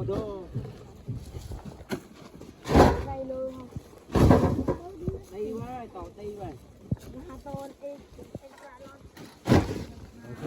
ໂດ ໄດ້ເລີຍ ຕີໄວ້ ຕໍ່ຕີໄວ້ ໂອເຄ.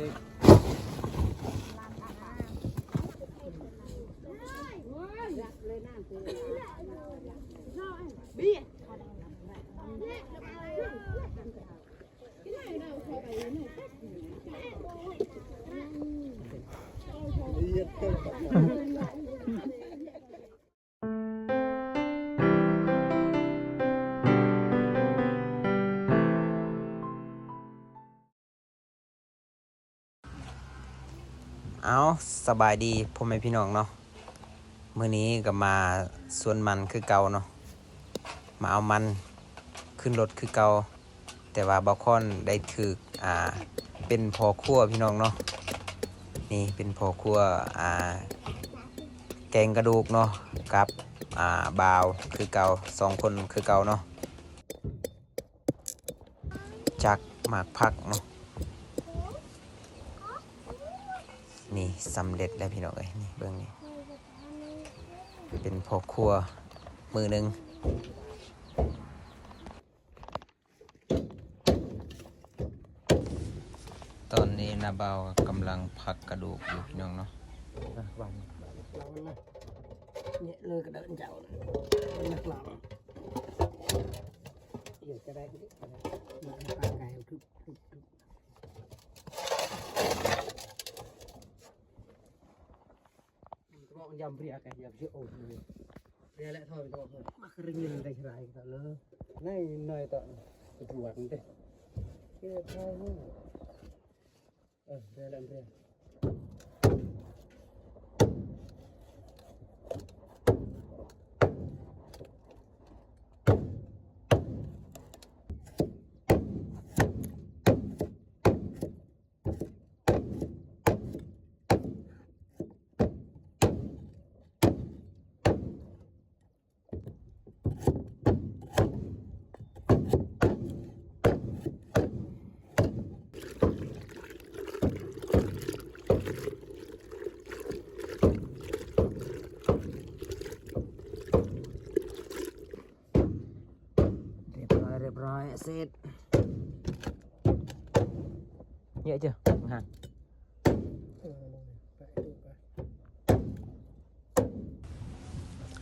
ເອົາ ສະບາຍດີພໍ່ແມ່ພີ່ນ້ອງເນາະ, ມື້ນີ້ກໍມາສວນມັນຄືເກົ່າເນາະ, ມາເອົາມັນຂຶ້ນລົດຄືເກົ່າ. ແຕ່ວ່າບ່າວຄອນໄດ້ຖືກ ອ່າ ເປັນພໍ່ຄົວພີ່ນ້ອງເນາະ, ນີ້ເປັນພໍ່ຄົວ ອ່າ ແກງກະດູກເນາະ ກັບ ອ່າ ບ່າວຄືເກົ່າ ສອງຄົນຄືເກົ່າເນາະ. ຈັກໝາກຜັກເນາະ, ນີ້ສຳເລັດແລ້ວພີ່ນ້ອງເອີຍ, ນີ້ເບິ່ງນີ້ ເປັນພໍ່ຄົວມື້ໜຶ່ງ. ຕອນນີ້ນ້າບ່າວກຳລັງຜັກກະດູກຢູ່ພີ່ນ້ອງເນາະ. ເຍເລີຍກະເດີນເຈົ້າ ນັກລາວ ເອີ ຈະໄດ້ Tengok jam beri akan jam si oh ni. Dia lek thoi tengok thoi. Mak kering ni dai serai kita le. Nai noi tak keduan deh. Ke thoi ni. Eh, dia lek beri. Ri brai, ri brai, asyik. Ya aja, ha.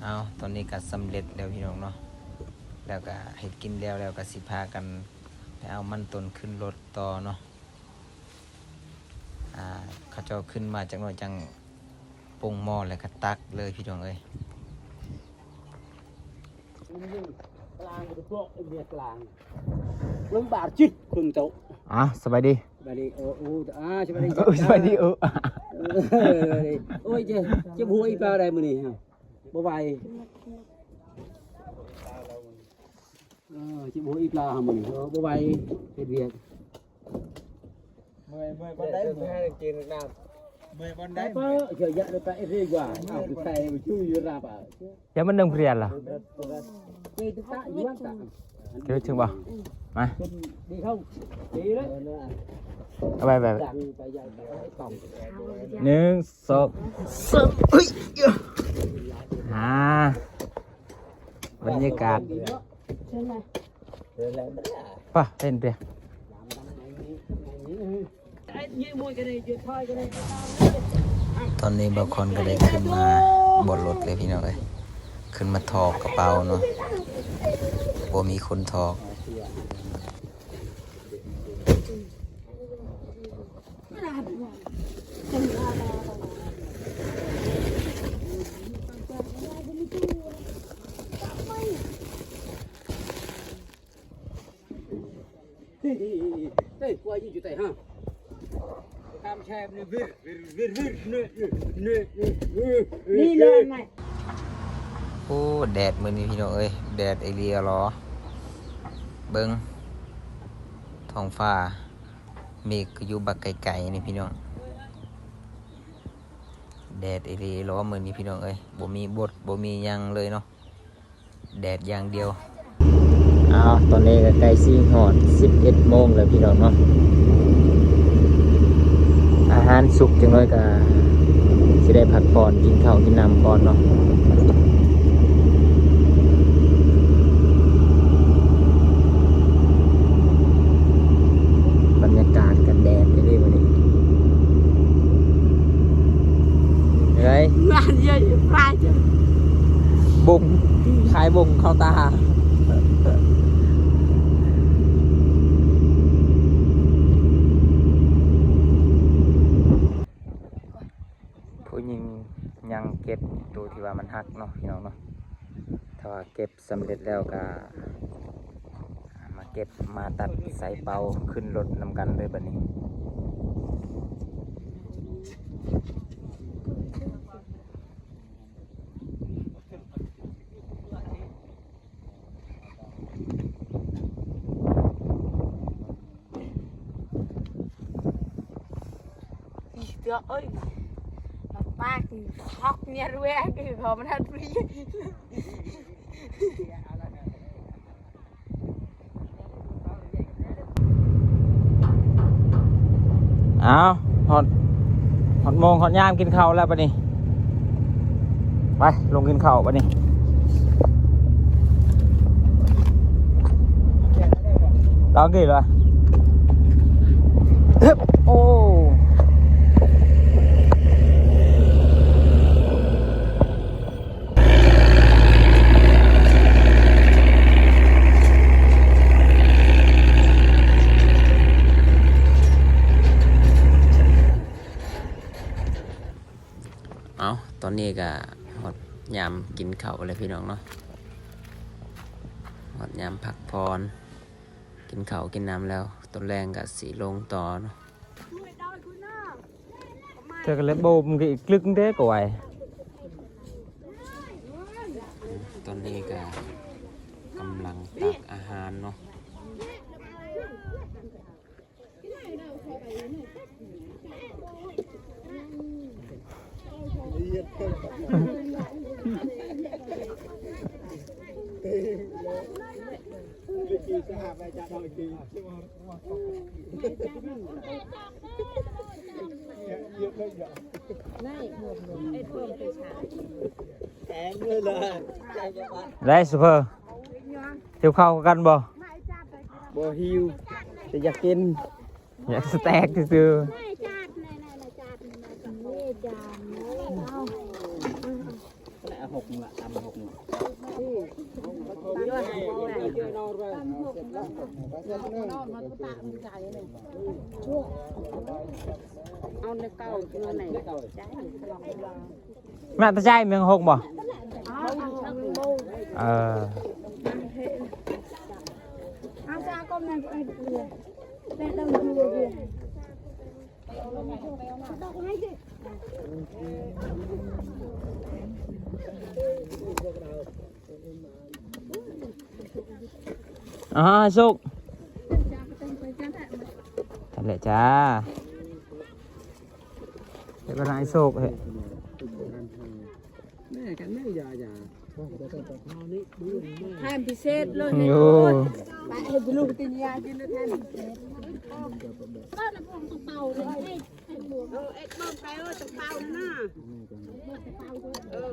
ເອົາ ຕອນນີ້ກໍສຳເລັດແລ້ວພີ່ນ້ອງເນາະ, ແລ້ວກໍເຮັດກິນແລ້ວ ແລ້ວກໍຊິພາກັນໄປເອົາມັນຕົ້ນຂຶ້ນລົດຕໍ່ເນາະ. ອ່າ ເຂົາເຈົ້າຂຶ້ນມາຈັກໜ້ອຍຈັ່ງປົງໝໍ້ ແລ້ວກໍຕັກເລີຍພີ່ນ້ອງເອີຍ. ກາງ ລຳບາກຈິດ ຄຸນໂຕ. ອ່າ ສະບາຍດີ ສະບາຍດີ. ໂອ້ ໂອ້ ອ່າ ສະບາຍດີ ເອີ ສະບາຍດີ. ເອີ ເອີ ໂອ້ຍ ເຈັບ ເຈັບຫົວອີປາໄດ້ມື້ນີ້ ບໍ່ໄຫວ. ເອີ ເຈັບຫົວອີປາມື້ນີ້ ເອີ ບໍ່ໄຫວ ເຮັດວຽກ. ເມື່ອຍ ເມື່ອຍບ່ອນໃດ ເມື່ອຍ ເມື່ອຍບ່ອນໃດ ເມື່ອຍ ເຈົ້າຢາກໄປເອເວກວ່າ ເອົາໄປໃສ່ຢູ່ລາບ. ຢ່າມັນເລື່ອງເພຍລະ ເກີດເຖິງບໍ່? ມາ ດີເຂົ້າ ດີເລີຍ. ເອົາໄປ ໄປ ໄປ ໜຶ່ງ ສອງ ສາມ ເອີຍ ອ່າ ບັນຍາກາດ ໄປເຫັນເປຍ. ຕອນນີ້ບ່າວຄອນກໍໄດ້ຂຶ້ນມາບົນລົດເລີຍພີ່ນ້ອງເອີຍ, ຂຶ້ນມາຖອກກະເປົາເນາະ, ບໍ່ມີຄົນຖອກ. ໂອ້ ແດດມື້ນີ້ພີ່ນ້ອງເອີຍ, ແດດອີ່ຫຼີຫຼໍ. ເບິ່ງທ້ອງຟ້າ ເມກກໍຢູ່ບັກໄກໆນີ້ພີ່ນ້ອງ. ແດດອີ່ຫຼີຫຼໍມື້ນີ້ພີ່ນ້ອງເອີຍ, ບໍ່ມີບົດ ບໍ່ມີຫຍັງເລີຍເນາະ. ແດດຢ່າງດຽວ. ອ້າວ ຕອນນີ້ກໍໃກ້ຊິຮອດສິບເອັດໂມງແລ້ວພີ່ນ້ອງເນາະ, ອາຫານສຸກຈັກໜ້ອຍກໍ ຊິໄດ້ພັກຜ່ອນ ກິນເຂົ້າກິນນ້ຳກ່ອນເນາະ. ບັນຍາກາດກັນແດດເດ້ມື້ນີ້ ເອີຍ ງານເຍອະຢູ່ ຄາຍບົງ ຂາຍບົງເຂົ້າຕາ. ຜູ້ຍິງຍັງເກັບໂຕທີ່ວ່າມັນຫັກເນາະ ພີ່ນ້ອງເນາະ. ຖ້າວ່າເກັບສຳເລັດແລ້ວກະມາເກັບ ມາຕັດໃສ່ເປົາຂຶ້ນລົດນຳກັນເລີຍບັດນີ້. ເອີຍ ປາກຮອກເນຍແວກ ເຂົາມັນຫັດ ອ້າວ ຮອດ ຮອດໂມງຮອດຍາມກິນເຂົ້າແລ້ວບັດນີ້. ໄປ ລົງກິນເຂົ້າບັດນີ້. ລອງກິນເລີຍ ໂອ້. ເອົາ ຕອນນີ້ກະຮອດຍາມກິນເຂົ້າແລ້ວພີ່ນ້ອງເນາະ ຮອດຍາມພັກຜ່ອນ ກິນເຂົ້າກິນນ້ຳແລ້ວ ຕອນແລງກະຊິລົງຕໍ່ເນາະ. ເທື່ອກະເລັບໂບມກະອີກລຶກເດ້ກະໄວ. ຕອນນີ້ກະກຳລັງຕັກອາຫານເນາະ. ໄດ້ຊຸເປີ ຫິວເຂົ້າຄືກັນບໍ່? ບໍ່ຫິວ ແຕ່ຢາກກິນ. ຢາກສະແຕັກຊື່ໆ. ເອົາຫົກມື້ລະ ຕຳຫົກມື້ ເອົາໃນເກົ່າ ເອົາໃນເກົ່າ. ມາແຕ່ໃສ ເມືອງຫົກບໍ່? ເອີ ອ່າ ສຸກ ນັ້ນແຫຼະຈ້າ. ເຮັດບໍ່ໄດ້ໂຊກເຮັດ ແມ່ກັນແມ່ຢາຢາ ແຖມພິເສດເລີຍ ໂອ້ ໄປເຮັດລູກຕິນຍາກິນແຖມພິເສດ. ເອີ ເອັດເບິ່ງໄປ ເອີ ຈະເປົ່ານະ ເອີ.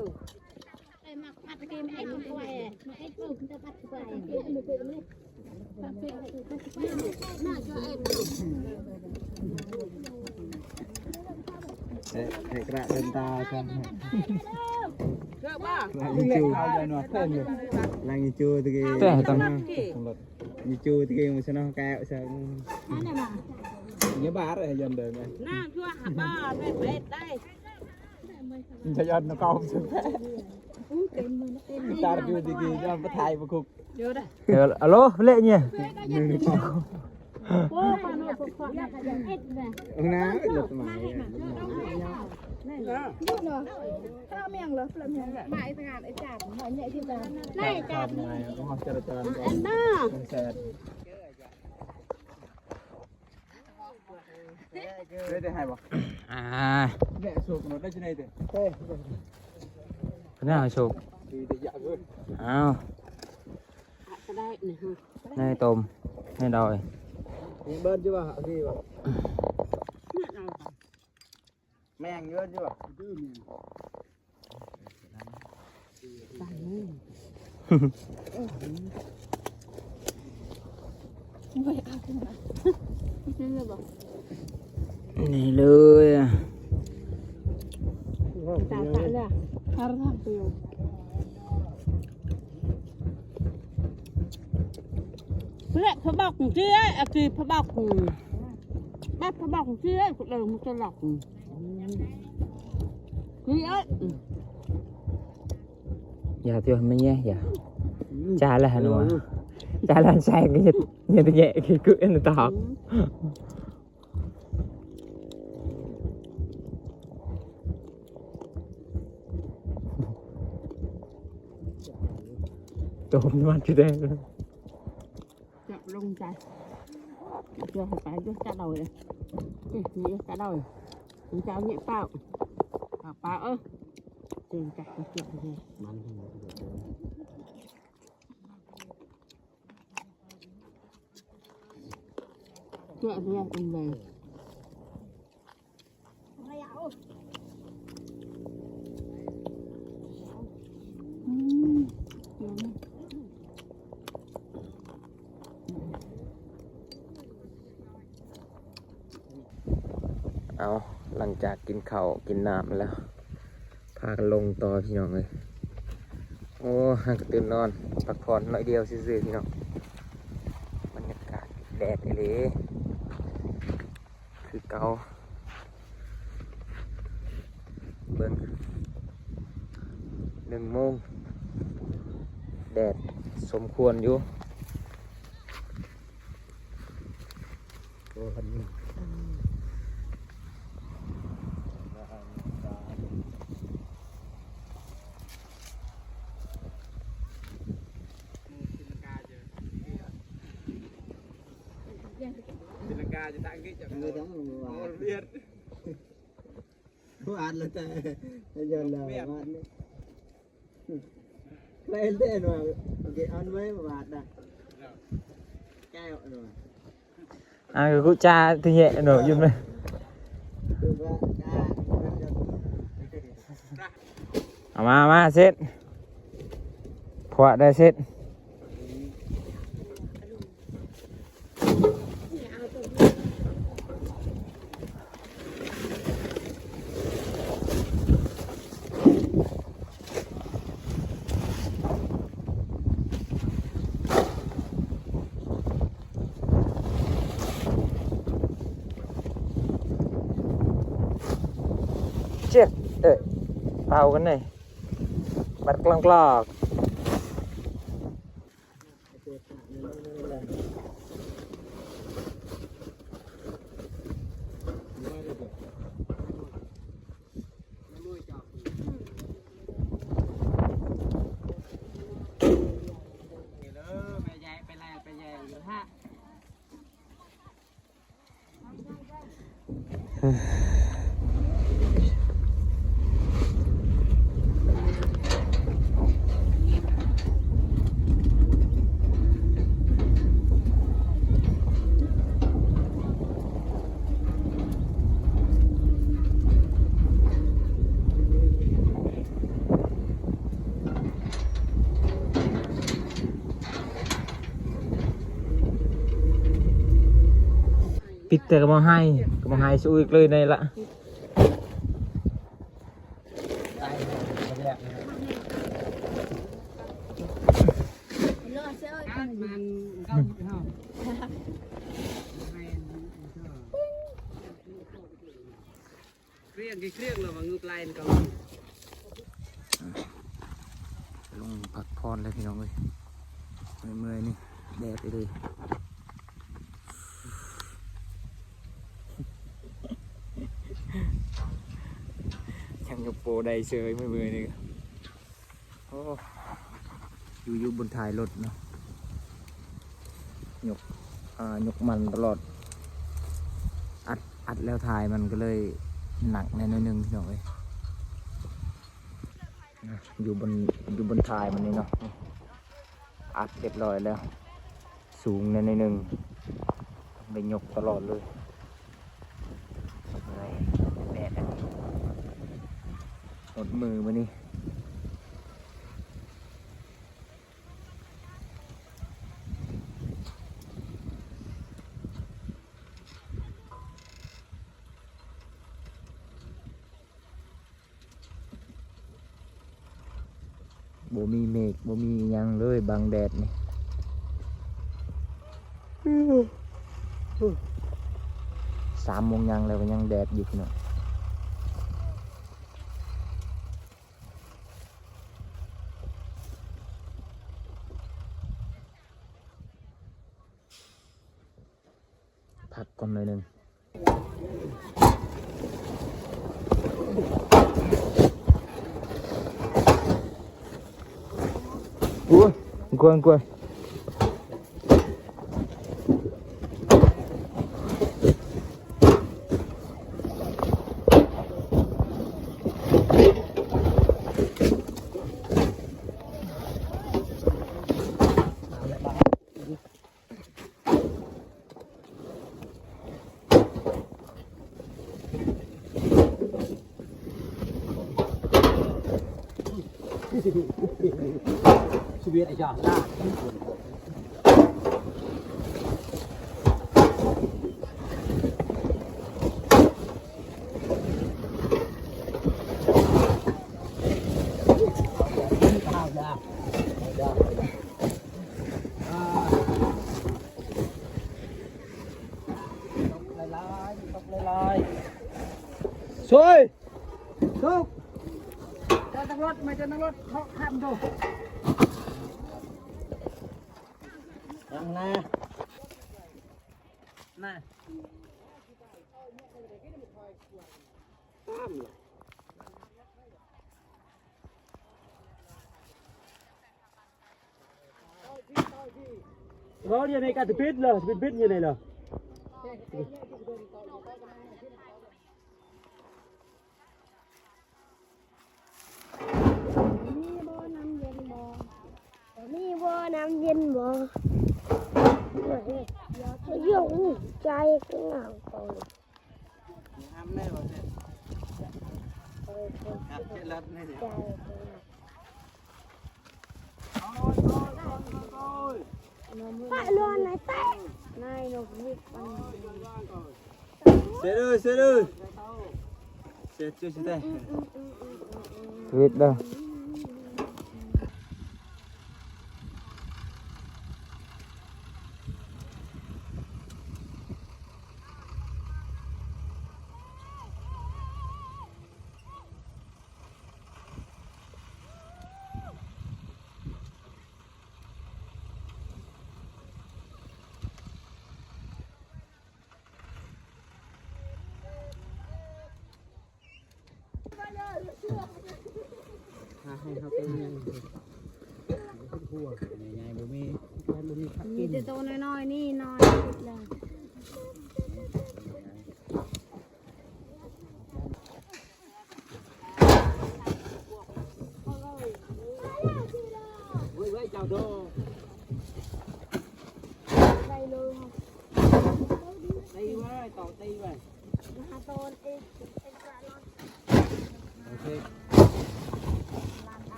ໃຫ້ກະເດີນຕາກັນ ເຊື່ອບໍ່? ຫຼັງຢູທູ ຫຼັງຢູທູຕະກີ້ ແຕ່ຕອນ ຢູທູຕະກີ້ ມາຊະເນາະ ແກ້ວຊະ ຢ່າບາດເອີຍ ຍາມເດີນນະ ນາງຊົ່ວຫາບາດ ແມ່ນເຮັດໄດ້. ຈະຍ້ອນນະເກົາສຸດແທ້ ຕາຢູ່ດີໆ ຍ້ອນໄປຖ່າຍບໍ່ຄຸກ ເອີ ອາໂລ ເລະເນຍ ໂອ້ ນາລົດມາ ມາອີກງານ ໄອ້ຈາດ ມາໃຫຍ່ທີ່ຈາດ ໄດ້ຈາດ ຈາດ ຈາດ ແອນນາ. ໄດ້ ໄດ້ໃຫ້ບໍ່? ອ່າ ແມ່ໂຊກເນາະ ໄດ້ຈັ່ງໃດເດ້? ເພິ່ນໃຫ້ໂຊກ ອ້າວ ກະໄດ້ນີ້ຮະ ໃນຕົ້ມ ໃນດອຍ ເບິ່ງຢູ່ວ່າ ເອົາດີບໍ່? ແມ່ງເຍອະຢູ່. ນີ້ເລີຍ ແລະ ພະບັກເຈ້ອາກີ ພະບັກ ແບບພະບັກເຈ້ອາກີ ເລີຍມັນຈະຫຼັກ ຄືເອີຍ ຢາຕິແມ່ແຍ່ ຢາ ຈາລະຫັ້ນວ່າ ຈາລະໃສ່ ກະເຮັດ ເຮັດແຍ່ ຄືອັນຕອບ ໂຕມມັນຄືແດງ ຈະລົງໃຈ ຈະໃຫ້ໄປຢູ່ຈະເລົ່າເລີຍ ນີ້ຈະເລົ່າ ມັນຈະເອົານີ້ເປົ່າ ເອົາປາເອີຍ ເຈີຈັກກະເຈັບເລີຍ ມັນ ເຈາະເລືອດເອົາເລີຍ ເອົາ ຫຼັງຈາກກິນເຂົ້າກິນນ້ຳແລ້ວ ພາກັນລົງຕໍ່ພີ່ນ້ອງເອີຍ ໂອ້ ຫາກະຕື່ນນອນ ພັກຜ່ອນໜ້ອຍດຽວຊື່ໆ ພີ່ນ້ອງ ບັນຍາກາດແດດອີ່ຫຼີ ຄືເກົ່າ ເບິ່ງ ໜຶ່ງໂມງ ແດດສົມຄວນຢູ່. ຕີນລັງກາຢູ່ທາງນີ້ ເຈົ້າ ເອີ ເຈົ້າ ວາດແລ້ວ ແຕ່ ຍ້ອນແລ້ວ ວາດແລ້ວ ແລ້ວເຫັນແຕ່ວ່າ ໂອເຄ ອັນໄວ້ວາດນະ ແກ້ວ ອັນວ່າ ອ່າ ກູຈາທີ່ເຫະໂນ ຢຸດໄວ້ ເອົາມາ ມາ ເຊັດ ພວກໄດ້ເຊັດ ເຈັບ ເອີ ເປົ່າກັນເລີຍ ບັດກລອກໆ. ປິດແຕ່ກະບໍ່ໃຫ້ ກະບໍ່ໃຫ້ຊູອີກເລີຍໃນລະ ເກລ້ຽງ ເກລ້ຽງແລ້ວວ່າງຶບໄລ່ນຳເຂົາ ອ່ະ ລົງພັກຜ່ອນແລ້ວພີ່ນ້ອງເອີຍ ເມື່ອຍໆ ນີ້ແດດອີ່ຫຼີ ຍັງຍົກໂປໄດ້ເສີຍ ເມື່ອຍໆ ນີ້. ໂອ້ ຢູ່ ຢູ່ບົນທ້າຍລົດເນາະ ຍົກ ອ່າ ຍົກມັນຕະຫຼອດ ອັດ ອັດແລ້ວທ້າຍມັນກະເລີຍໜັກແດ່ໜ້ອຍໜຶ່ງພີ່ນ້ອງເອີຍ ນະ ຢູ່ບົນ ຢູ່ບົນທ້າຍມັນນີ້ເນາະ ອັດຮຽບຮ້ອຍແລ້ວ ສູງແດ່ໜ້ອຍໜຶ່ງ ຕ້ອງໄດ້ຍົກຕະຫຼອດເລີຍ ເມື່ອຍ ແດດອັນນີ້. ມື້ມື້ນີ້ ບໍ່ມີເມກ ບໍ່ມີອີ່ຫຍັງເລີຍ ບັງແດດນີ້. ສາມໂມງຍັງແລ້ວ ກໍຍັງແດດຢູ່ພີ່ນ້ອງ. ພັກກ່ອນໜ້ອຍໜຶ່ງ. ໂອ້ຍ ກວຍ ກວຍ. ຫຼາຍໆ ຕົກຫຼາຍໆ ຊ່ວຍ ຕົກ ເຈົ້ານັ່ງລົດ ມາເຈົ້ານັ່ງລົດ ເຄາະຂ້າມດູ ນາ ນາ ຂ້າມ ເວົ້າດຽວນີ້ກະຈະປິດເລີຍ ປິດ ປິດຢູ່ນີ້ເລີຍ. ມີບໍ່ນ້ຳເຢັນບໍ່? ມີບໍ່ນ້ຳເຢັນບໍ່? ຢາກຮູ້ໃຈຄືງາມເຂົາ. ມີແຕ່ໂຕນ້ອຍໆ ນີ້ນ້ອຍສຸດແລ້ວ.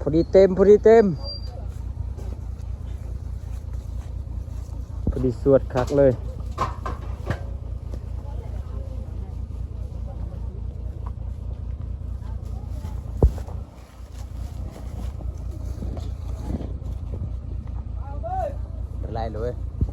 ພໍດີເຕັມ ພໍດີເຕັມ ພໍດີສວດຄັກເລີຍ. ຫຼາຍເລີຍ.